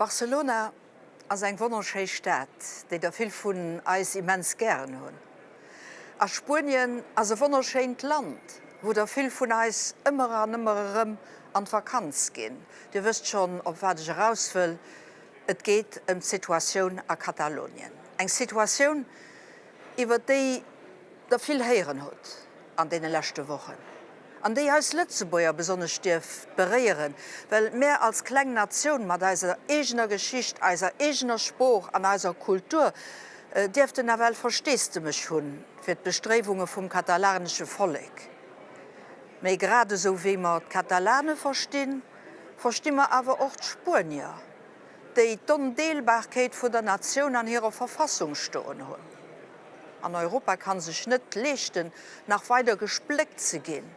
Barcelona ass eng wonnerschéi Stad, déi der vill vun eis immens gären hunn. A Spuenien ass e wonnerschéint Land, wou der vill vun eis ëmmer an ëmmer erëm an d'Vakanz ginn. Dir wësst schonn, op wat ech eraus wëll, Et geet ëm d'Situatioun a Katalonien. Eng Situatioun, iwwer déi Der vill héieren hutt an deene leschte Wochen an déi eis Lëtzebuerger besonnesch dierft beréieren, well mär als kleng Natioun mat eiser eegener Geschicht, eiser eegener Sprooch an eiser Kultur dierften nawell Versteesdemech hunn fir d'Bestréiwunge vum katalanesche Vollek. Mee grad esou wéi mer d'Katalane verstinn, versti mer awer och d'Spuenier, déi d'Ondeelbarkeet vun der Natioun an hirer Verfassung stoen hunn. An Europa kann sech net leeschten, nach weider gespléckt ze ginn,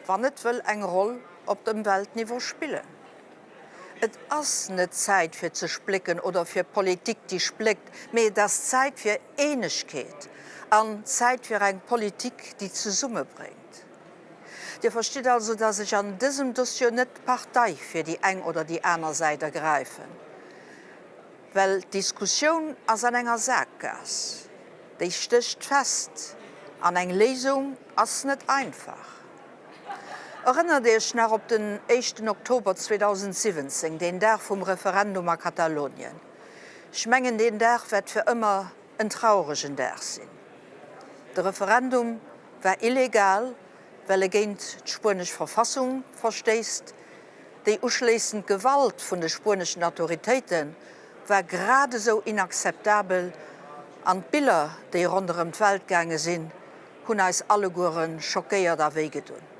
wann et wëll eng Roll op dem Weltniveau spillen. Et ass net Zäit fir ze splécken oder fir Politik déi spléckt, mee et ass Zäit fir Eenegkeet an Zäit fir eng Politik déi zesummebréngt. Dir verstitt also, dass ech an dësem Dossier net d'Partei fir déi eng oder déi aner Säit ergräifen, well d'Diskussioun ass an enger Saakgaass, déi stécht fest an eng Léisung ass net einfach. Erënnert Iech nach op den éischten Oktober 2017, deen Dag vum Referendum a Katalonien. Ech mengen, deen Dag wäert fir ëmmer en trauregen Dag sinn. De Referendum war illegal, well e géint d'spuenesch Verfassung verstéisst. Déi uschléissend Gewalt vun de spueneschen Autoritéite war grad esou inakzeptabel an d'Biller, déi ronderëm d'Welt gaange sinn, hunn eis alleguere schockéiert a wéigedunn.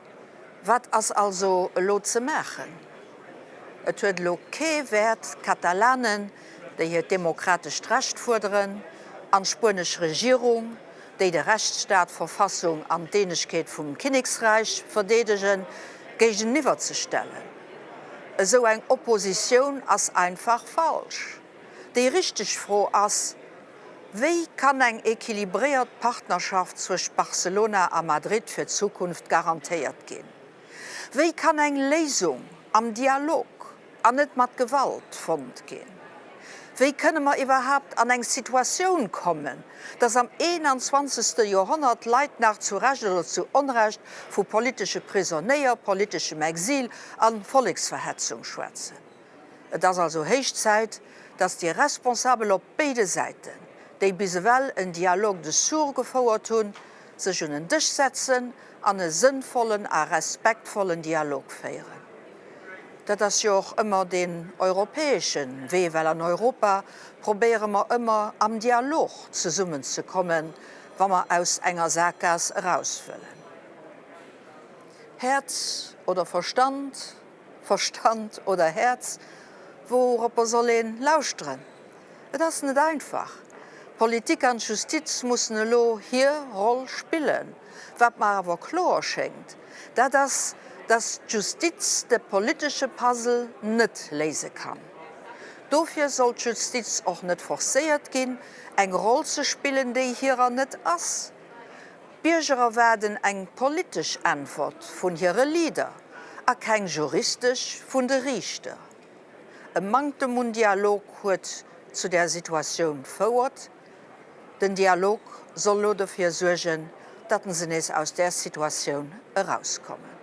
Wat ass also elo ze maachen? Et huet elo kee Wäert, d'Katalanen, déi hiert demokratescht Recht fuerderen, an d'spuenesch Regierung, déi de Rechtsstaat, d'Verfassung an d'Eenegkeet vum Kinneksräich verdeedegen, géigeniwwer ze stellen. Esou eng Oppositioun ass einfach falsch. Déi richteg Fro ass, Wéi kann eng equilibréiert Partnerschaft zwëscht Barcelona a Madrid fir d'Zukunft garantéiert ginn? Wéi kann eng Léisung am Dialog an net mat Gewalt fonnt ginn? Wéi kënne mer iwwerhaapt an eng Situatioun kommen, dass am 21. Joerhonnert Leit nach zu Recht oder zu Onrecht vu politesche Prisonéier, politeschem Exil a Volleksverhetzung schwätzen? Et ass also héich Zäit, dass déi Responsabel op béide Säiten, déi bis ewell en Dialogue de sourds gefouert hunn, sech un en Dësch setzen an e sënnvollen a respektvollen Dialog féieren. Dat ass jo och ëmmer deen europäesche Wee, well an Europa probéiere mer ëmmer am Dialog zesummenzekommen, wa mer aus enger Saakgaass eraus wëllen. Häerz oder Verstand? Verstand oder Häerz, wouropper soll een lauschteren? Et ass net einfach. D'Politik an d'Justiz mussen elo hir Roll spillen. Wat mer awer kloer schéngt, dat ass, datt d'Justiz de politesche Puzzle net léise kann. Dofir soll d'Justiz och net forcéiert ginn, eng Roll ze spillen, déi hirer net ass. D'Bierger erwaarden eng politesch Äntwert vun hire Leader a keng juristesch vun de Riichter. E Manktem un Dialog huet zu där Situatioun fouert. Den Dialog soll elo dofir suergen, datt se nees aus där Situatioun erauskommen.